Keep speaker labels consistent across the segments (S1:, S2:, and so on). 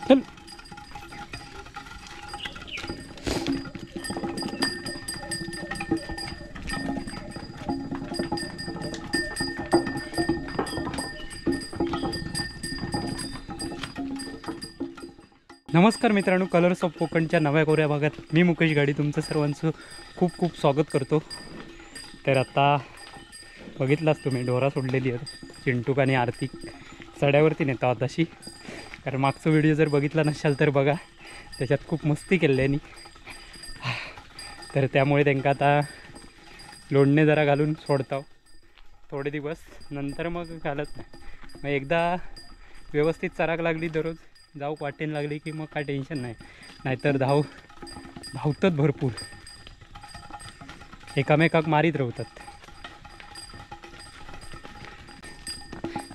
S1: चल. नमस्कार मित्रांनो, कलर्स ऑफ कोकणच्या नव्या कोऱ्या भागात मी मुकेश गाडी तुमचं सर्वांचं खूप खूप स्वागत करतो. तर आता बघितलाच तुम्ही, ढोरा सोडलेली आहेत चिंटूक आणि आर्थिक सड्यावरती नेता आताशी. कारण मागचा व्हिडिओ जर बघितला नसाल तर बघा, त्याच्यात खूप मस्ती केल्यानी, तर त्यामुळे त्यांना आता लोणणे जरा घालून सोडताव थोडे दिवस, नंतर मग घालत नाही. मग एकदा व्यवस्थित चराक लागली, दररोज जाऊ वाटेन लागली की मग काय टेन्शन नाही, नाहीतर धावतात भरपूर, एकामेकाक मारीत राहतात.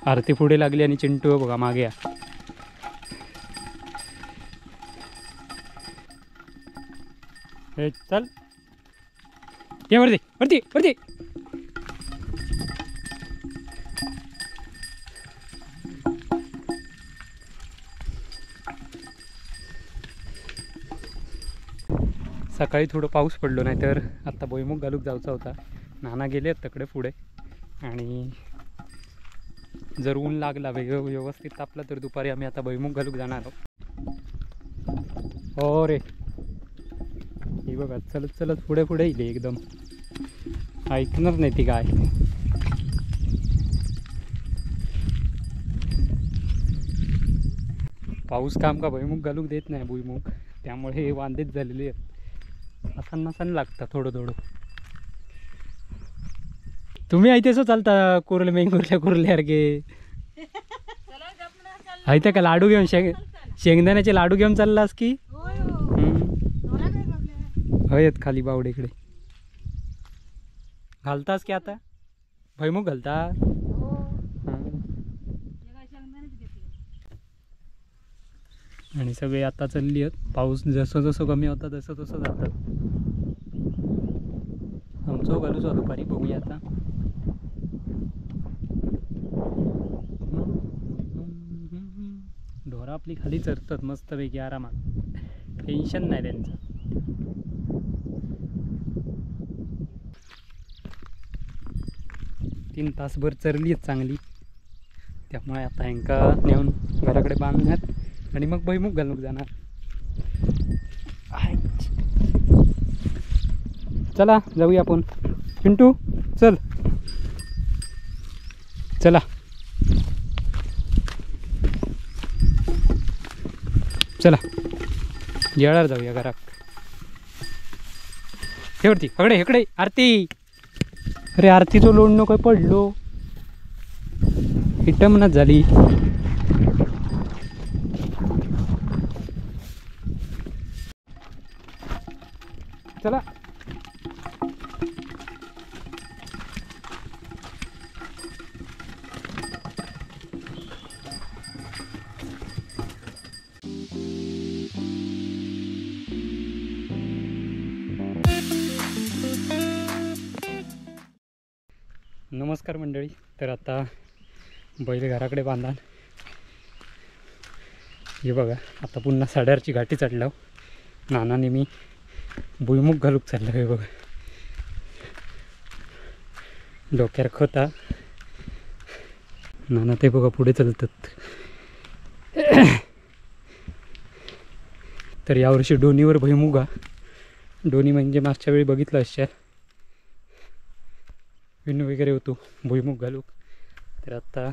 S1: आरती पुढे लागली आणि चिंटू बघा मागे. चल ये वरती वरती वरती. सकाळी थोडं पाऊस पडलो, नाही तर आत्ता भुईमुग घालूक जायचा होता. नाना गेले तकडे पुढे, आणि जर ऊन लागला व्यवस्थित तापला तर दुपारी आम्ही आता भुईमुग घालूक जाणार आहोत. हो रे, ही बघा चलत चलत पुढे पुढे येईल, एकदम ऐकणार नाही ती काय. पाऊस काम का भुईमुग घालूक देत नाही भुईमुग, त्यामुळे हे वांदेच झालेले आहेत. असन नसन लागतं थोडं थोडं. तुम्ही ऐतेसो चालता कुरले मेंगुरल्या कुरल्यासारखे. ऐते का लाडू घेऊन, शेंगदाण्याचे लाडू घेऊन चाललास की? हयत खाली बावडीकडे घालतास की आता भुईमुग घालता? आणि सगळे आता चालली आहेत. पाऊस जसं जसं कमी होता तसं तसं जातात. आमचं घालूच दुपारी, बघूया आता. ढोरा आपली खाली चरतात मस्तपैकी आरामात, टेन्शन नाही त्यांचं. तीन तासभर चरली आहेत चांगली, त्यामुळे आता ह्यांका नेऊन घराकडे बांधण्यात आणि मग भुईमुग घालून जाणार. चला जाऊया आपण. चिंटू चल, चला चला येणार जाऊया घरात. हे वरती इकडे इकडे आरती. अरे आरतीचो लोणणं काय पडलो, इटमनाच झाली. चला नमस्कार मंडळी. तर आता बैल घराकडे बांधा. हे बघा आता पुन्हा साड्यावरची घाटी चढल्याव नानाने मी भुईमुग घालूक चाललं. हे बघा डोक्यावर खोता नाना, ते बघा पुढे चालतात. तर यावर्षी डोनीवर भुईमुगा, डोनी म्हणजे मागच्या वेळी बघितलं असेल विनू वगैरे होतो भुईमुग घालूक. तर आत्ता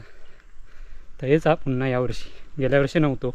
S1: तर हेच हा पुन्हा यावर्षी, गेल्या वर्षी नव्हतो.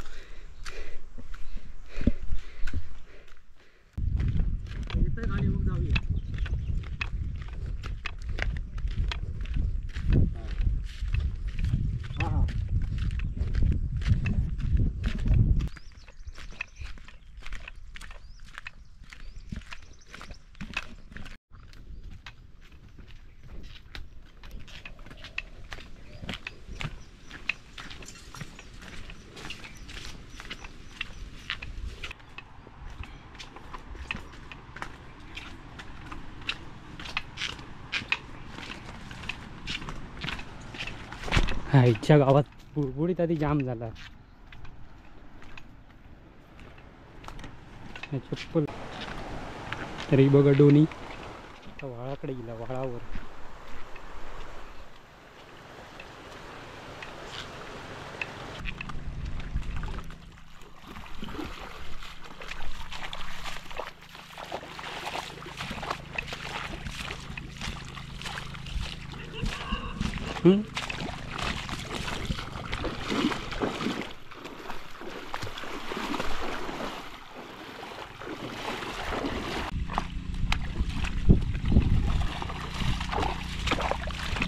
S1: आईच्या गावात बुडबुडीत आधी जाम झाला. चप्पल तरी बघा डोनी वाळाकडे गेला, वाळावर.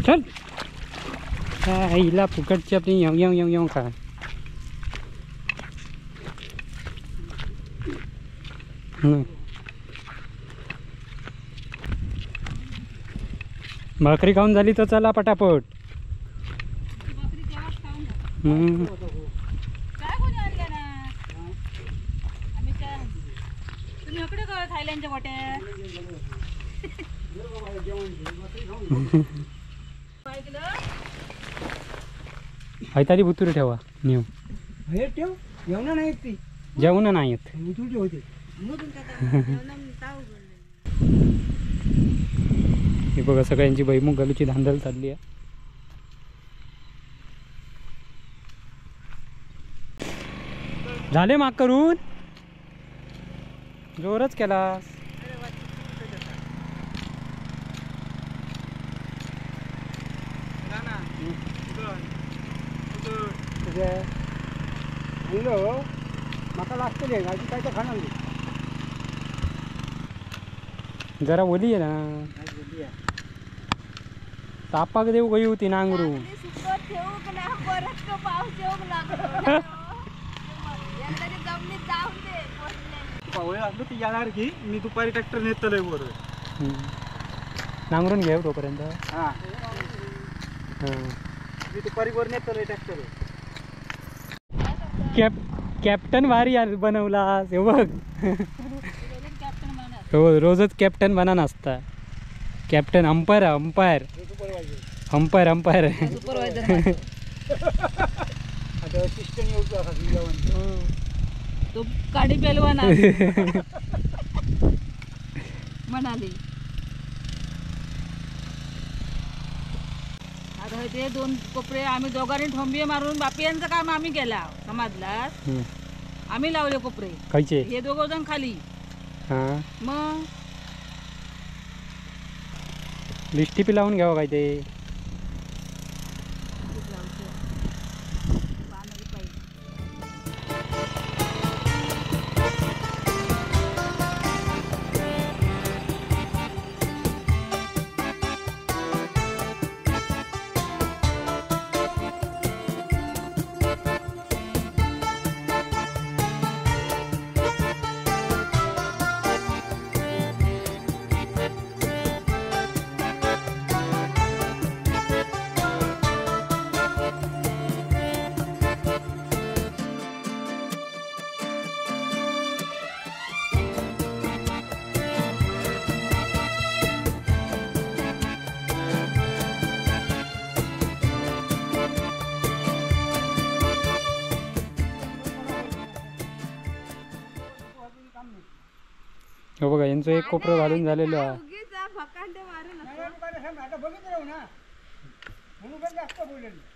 S1: चल हिला फुकटची आपली येऊ येऊ येऊ येऊ का. भाकरी खाऊन झाली तर चला पटापट. हायतारी भुतुरी ठेवा नेऊ
S2: ठेव जेवणा नाही ती
S1: जेवण नाही येत. हे बघा सगळ्यांची भुईमुग घालूची धांदल चालली आहे. झाले माग करून जोरच केलास.
S2: माका लागतले गाडी काय तर खाणार
S1: जरा ओली आहे ना. तापाक देऊ गई होती नांगरून.
S2: ती येणार की मी दुपारी ट्रॅक्टर नेतलोय बरोबर.
S1: नांगरून घेऊ तोपर्यंत.
S2: हा मी दुपारी वर नेतलोय ट्रॅक्टर.
S1: कॅप्टन भारी बनवला हे बघ. हो रोजच कॅप्टन बना नसता. Captain umpire umpire umpire umpire.
S3: तो काडी पेलवाना म्हणाली. आता ते दोन कोपरे आम्ही दोघांनी ठोंबी मारून बापियांचं काम आम्ही केला समजलास. आम्ही लावले कोपरे
S1: खायचे
S3: हे दोघं जण खाली. मग
S1: लिस्टी पी लावून घ्यावं काय ते. हो बघा यांचं एक कोपरं घालून झालेलं आहे.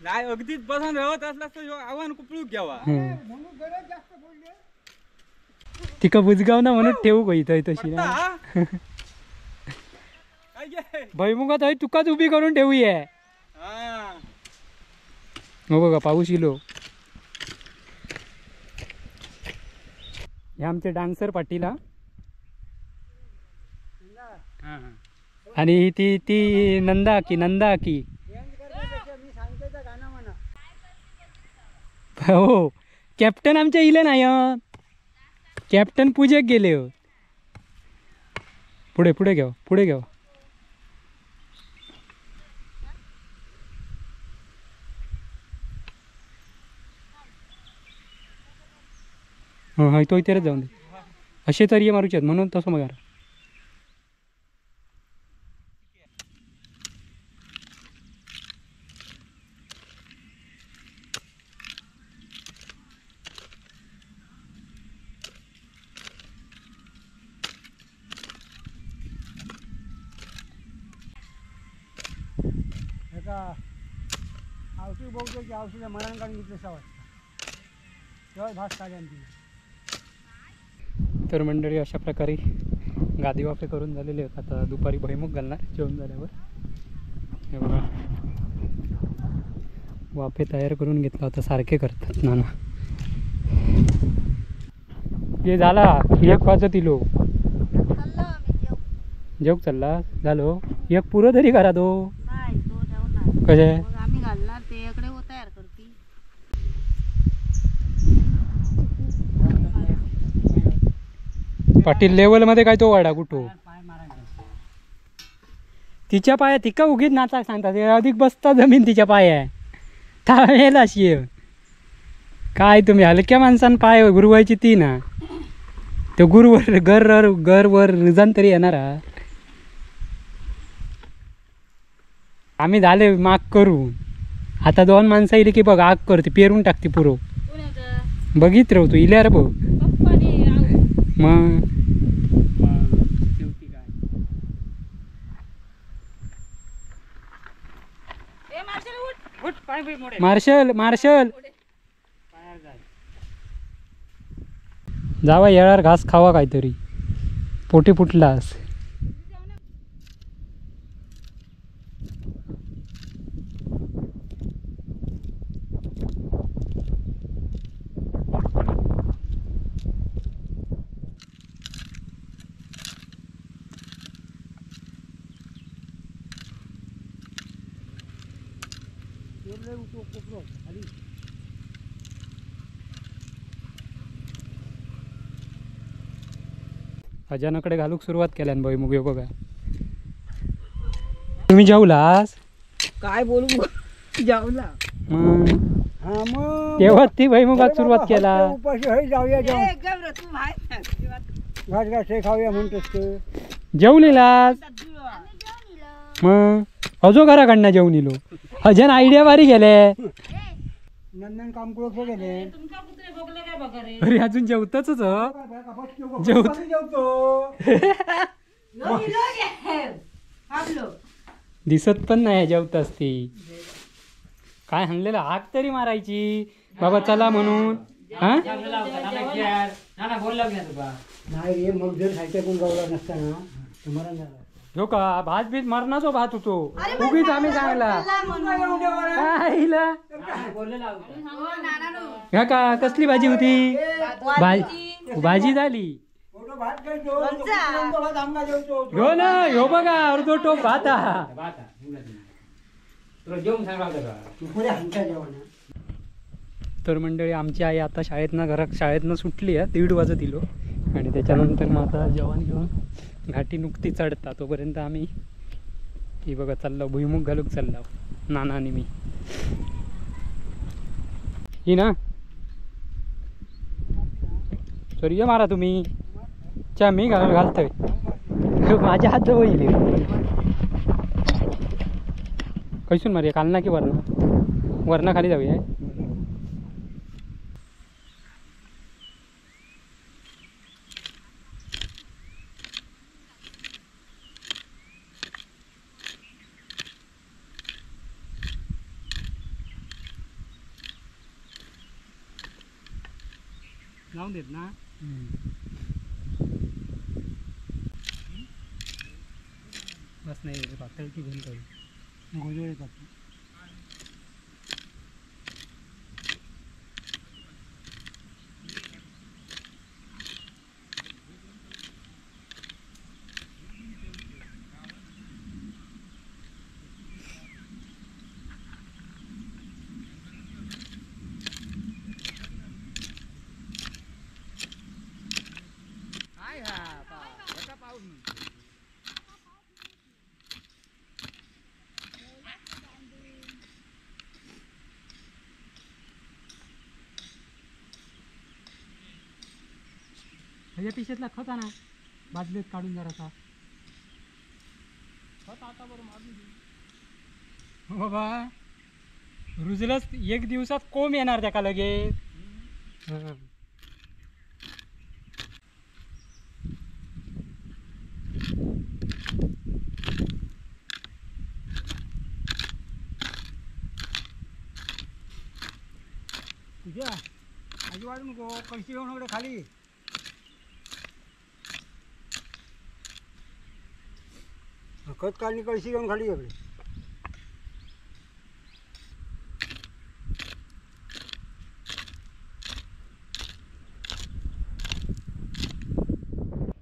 S2: नाही अगदीच बसून राहत असला तर आव्हान कुपळूक घ्यावा.
S1: तिका बुजगाव ना म्हणून ठेवू गं इथं तशी ना. भुईमुगात हय तुकाच उभी करून ठेवूया. हो बघा पाऊस इलो. हे आमचे डान्सर पाटील आणि ती ती नंदा की नंदा की. हो कॅप्टन आमच्या इले नाही. कॅप्टन पूजेक गेले. हो पुढे पुढे घ्या पुढे घ्या. हो तो इथेच जाऊन दे. असे तरी मारूचे म्हणून तसं मग.
S4: एका आवशी बघतो की आवशीला मरण काढून घेतलं वाटतं तेव्हाच भास काढली आमची.
S1: तर मंडळी अशा प्रकारे गादी वाफे करून झालेले आहेत. आता दुपारी भुईमुग घालणार जेवण झाल्यावर. हे बघा वाफे तयार करून घेतला होता, सारखे करतात नाना. हे झाला 1 वाजत इलो जेवक चालला झालो एक पुरं तरी करा तो कसे
S3: आम्ही घालणार ते इकडे तयार करते.
S1: पाटील लेवल मध्ये काय तो वाडा कुठो तिच्या पाया तिका उगीच नाचाक सांगतात अधिक बसता जमीन तिच्या पाया थांबेल अशी. काय तुम्ही हलक्या माणसान पाय गुरुवायची ती ना तो गुरुवर गर गरवर रिजन तरी येणार. आम्ही झाले माग करून आता 2 माणसं इली की बघ आग करते पेरून टाकते पुरो. बघित राहू तू इल्यार बघ मग. मार्शल मार्शल जावा येणार घास खावा काहीतरी पोटी फुटलास. अजानाकडे घालूक सुरुवात केल्यान भुईमुग. ह्यो बघा तुम्ही जेवलास
S3: काय बोलू जेवला
S1: मग तेव्हा ती भुईमुगात सुरुवात केला.
S4: खाऊया म्हणतोस
S1: जेवलेलास मग अजो घराकडनं जेवून इलो. अजन आयडिया बारी गेले
S4: नंदन काम करू गेले.
S1: अरे अजून जेवतच
S4: जेवतो
S1: दिसत पण नाही जेवताच ती. काय हाणलेलं आग तरी मारायची बाबा चला म्हणून. हा
S4: नाही रे मग जर खायच्या कोण गावला नसताना मरण झाला.
S1: हो का भात बीत मरणाचो भात होतो उगीच आम्ही चांगला ह्या का कसली भाजी होती भाजी झाली. हो ना ह्यो बघा अर्धो टोप भात. तर मंडळी आमची आई आता शाळेतनं घरात शाळेतनं सुटली आहे 1:30 वाजत इलो आणि त्याच्यानंतर मग आता जेवण घेऊन घाटी नुकती चढता तोपर्यंत आम्ही ही बघा चाललो भुईमुग घालूक चाललो नाना आणि मी. ही ना सॉरी ये मारा तुम्ही च्या मी घालतोय माझ्या हात जवळ येईल. कैसून मारूया कालना की वरणा वरणा खाली जाऊया. लावून देत ना बस नाही पातळ की घेऊन काढू
S4: गोजळे टाकू.
S1: ह्याच्या पिशेतला खत आणा बाजलेत काढून जरासा खत आता बरं मारून बाबा रुजलंच एक दिवसात कोंब येणार त्याका लगेच.
S4: तुझ्या आजी वाढू नको कळशी घेऊन वगैरे खाली. खत काढली कळशी घेऊन खाली इकडे.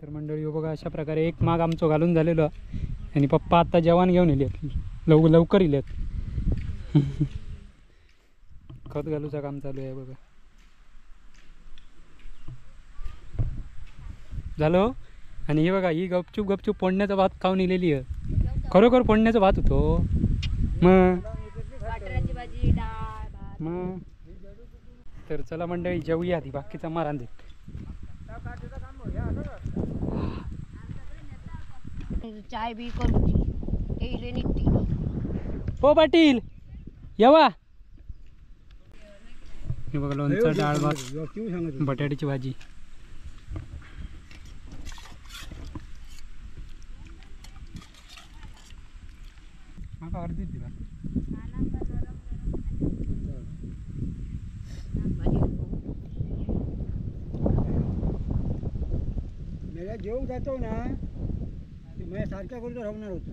S1: तर मंडळी हो बघा अशा प्रकारे एक माग आमचं घालून झालेलं आणि पप्पा आता जेवण घेऊन येलेत, लवकर इलेत. खत घालूचा काम चालू आहे बघा. झालं. आणि हे बघा ही गपचूप गपचूप फोडण्याचा भात खाऊन इलेली आहे. खरोखर फोडण्याचा भात होतो. मग मग तर चला मंडळी जेवूया आधी, बाकीचा मारान देत.
S5: चाय बी करूची ते इले निघती.
S1: हो पाटील येवा. हे बघा लोणचं, डाळ भात, बटाट्याची भाजी. माका अर्धीच दिला.
S4: मेल्या जेवण जातो ना माझ्या सारख्या करून राहणार होतो.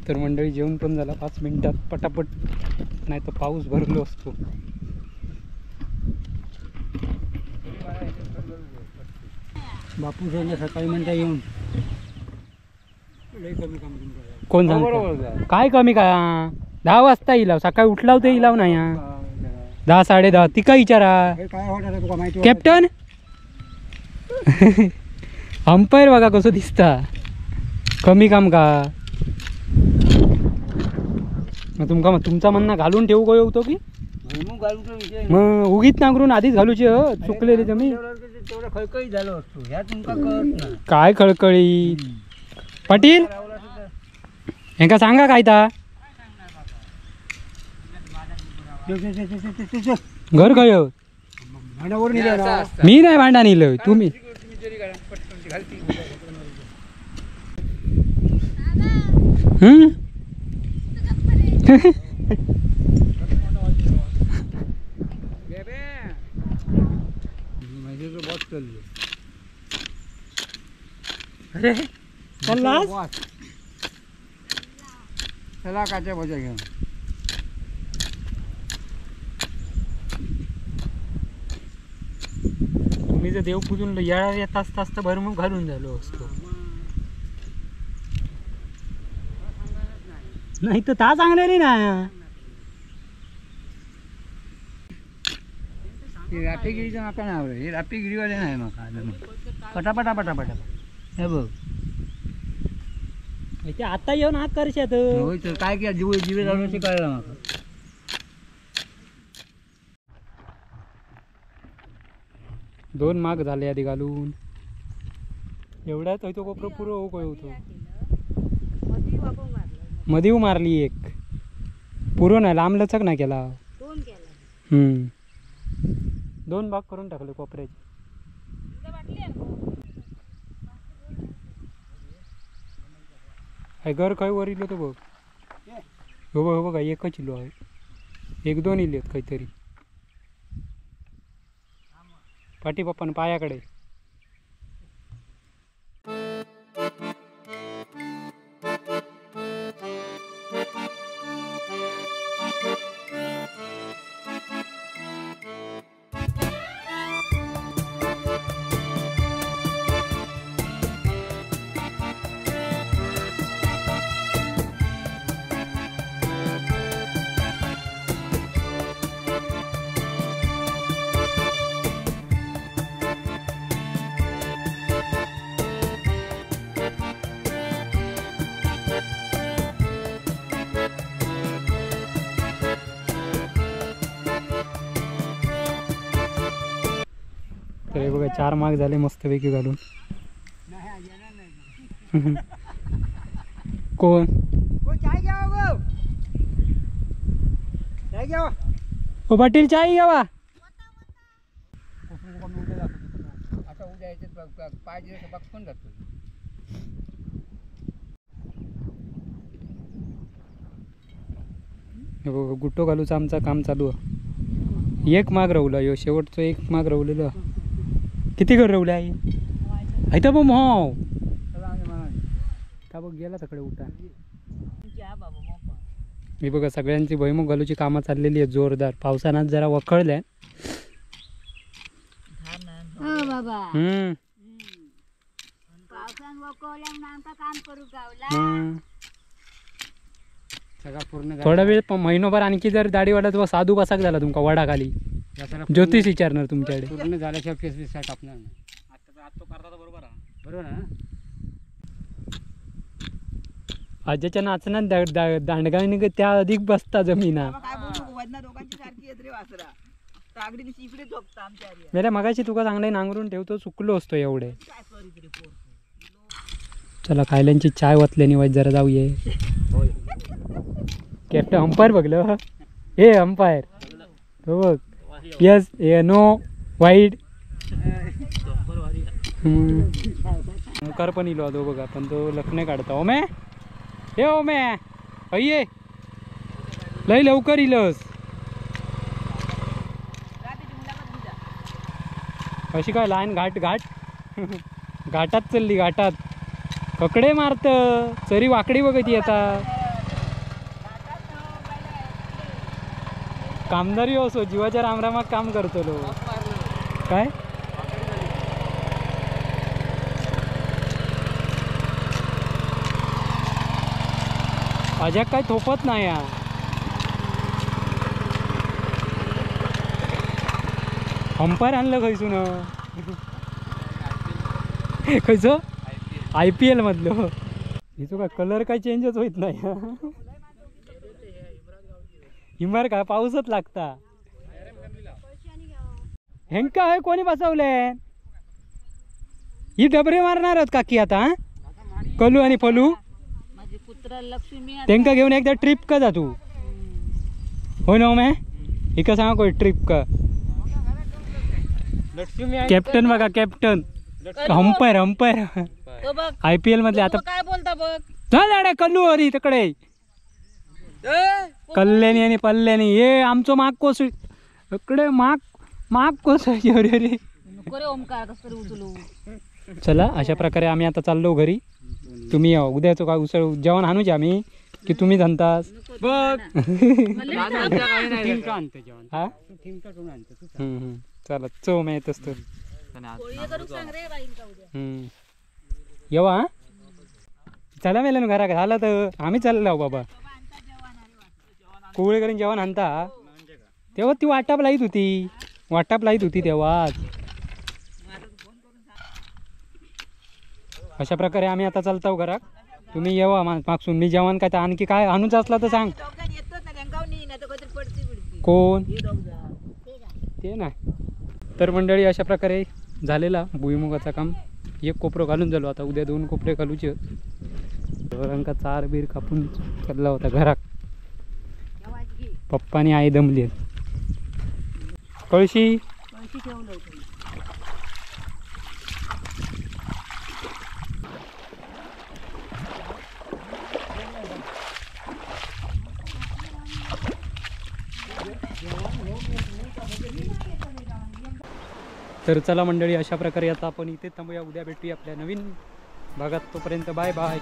S1: तर मंडळी जेवण पण झालं 5 मिनिटात पटापट, नाही तर पाऊस भरलो असतो.
S4: बापू सांगा सकाळी म्हणता येऊन लई कमी काम तुमचं.
S1: कोण सांगतो काय कमी का? 10 वाजता इलाव, सकाळी उठलाव ते इलाव नाही. 10 साडे 10 तिका विचारा.
S4: काय होणार तुका माहिती?
S1: कॅप्टन अंपायर बघा कसं दिसता. कमी काम का? मग तुमका तुमचा म्हणणं घालून ठेवू काय होतो की मग उगीत नांगरून आधीच घालूची चुकलेली जमीन.
S4: तेवढं खळखळी झालो असतो ह्या तुमका कळत नाही.
S1: काय खळखळी पाटील हेका सांगा काय ता घर काय मी नाही भांडा नेलं तुम्ही. अरे चला
S4: चला काच्या भज्या घेऊन.
S1: तुम्ही जर देव पूजून या तास तास तर भरमूग घालून झालो असतो. नाही तर ता सांगणारी ना.
S4: रापेगिरीचं माका नाव हे रापेगिरीवाले नाही माका पटापटा पटापटा. हे बघ
S1: ते आता येऊन आग करशात.
S4: होय तर काय की जीव जीवे जाऊन कळलं माका.
S1: 2 माग झाले आधी घालून. एवढ्यात तो कोपरो पुरो हो होतो. मधी मारली एक पुरो नाही, लांब लचक नाही केला. 2 भाग करून टाकले कोपऱ्याचे. घर खंय वर इलो तो बघ. हो बघ हो बघा एकच इलो आहे, 1-2 इले आहेत काहीतरी. पाटी पप्पान पायाकडे. तर हे बघा 4 माग झाले मस्तपैकी घालून. कोण ओ पाटील चाय घ्यावा.
S2: आता उद्या
S1: हे बघ गुट्टो घालूचा आमचा काम चालू आहे. एक माग रवला यो शेवटचं एक माग रवलेलं. किती घर रवलं आहे ऐता बघ मोव का बघ गेला तकडे उठा. मी बघा सगळ्यांची भुईमुग घालूची कामं चाललेली आहेत जोरदार. पावसानं जरा वखळलंय.
S5: बाबा
S1: थोडा वेळ महिनोभर आणखी जर दाढी वाढत व साधू बसाक झाला तुमका वडाखाली ज्योतिष विचारणार तुमच्याकडे.
S4: पूर्ण झाल्याशिवाय केस बीस काय कापणार नाही.
S2: बरोबर
S4: बरोबर ना.
S1: आज्याच्या नाचण्यात दांडगावी त्या अधिक बसता जमीना. मेल्या मगाशी तुका चांगले नांगरून ठेवतो चुकलो असतो एवढे. चला खायल्यांची चाय वतल्यानी वाईट जरा जाऊये. कॅप्टन अंपायर बघलं हे अंपायर तो बघ येस ए नो वाईट. मुकार पण इलो तो बघा पण तो लखने काढता. ओमे हे ओमे अय्ये लय लवकर इलस. अशी काय लहान घाट घाट घाटात चालली घाटात ककडे मारत चरी वाकडी बघती आता. कामदारी असो जीवाच्या रामरामात काम करतो लो. काय अजाक काय थोपत नाही या. अंपायर आणलं खयसून खयचो IPL मधलं. हिचो काय कलर काय चेंजच होत नाही. हिमार काय पाऊसच लागता. हेंका हय कोणी बसवले ही डबरे मारणार काकी आता कलू आणि फलू तेंका घेऊन एकदा ट्रिप का जा तू हो ना मैं इका सांगा कोई ट्रिप का. कॅप्टन बघा कॅप्टन अंपायर अंपायर IPL मधले आता
S3: काय बोलता बघ.
S1: चल कल्लू हरी तिकडे कल्ल्यानी आणि पल्ल्यानी हे आमचो माग कोस इकडे माग माग कोस अरे अरे. चला अशा प्रकारे आम्ही आता चाललो घरी. तुम्ही या उद्याचं काय उसळ जेवण आणूच आम्ही की तुम्ही धनतास
S2: बघ.
S1: हा चला चव मी येतच तर येवा. हा चला मेलं ना घरा झालं तर आम्ही चाललो बाबा. कोवळे करून जेवण आणता तेव्हा ती वाटाप लाईत होती वाटाप लाईत होती तेव्हाच. अशा प्रकारे आम्ही आता चालतो घरात. तुम्ही येवा मागसून मी जेवण काय तर आणखी काय आणूच असला तर सांग. कोण ते नाही. तर मंडळी अशा प्रकारे झालेला भुईमुगाचा काम. एक कोपरं घालून झालो आता उद्या 2 कोपरे घालूचे. ढोरांका चार बीर कापून चालला होता घरात. पप्पानी आई दमली. कळशी तर चला मंडळी अशा प्रकारे आता आपण इथे थांबूया. उद्या भेटूया आपल्या नवीन भागात. तोपर्यंत बाय बाय.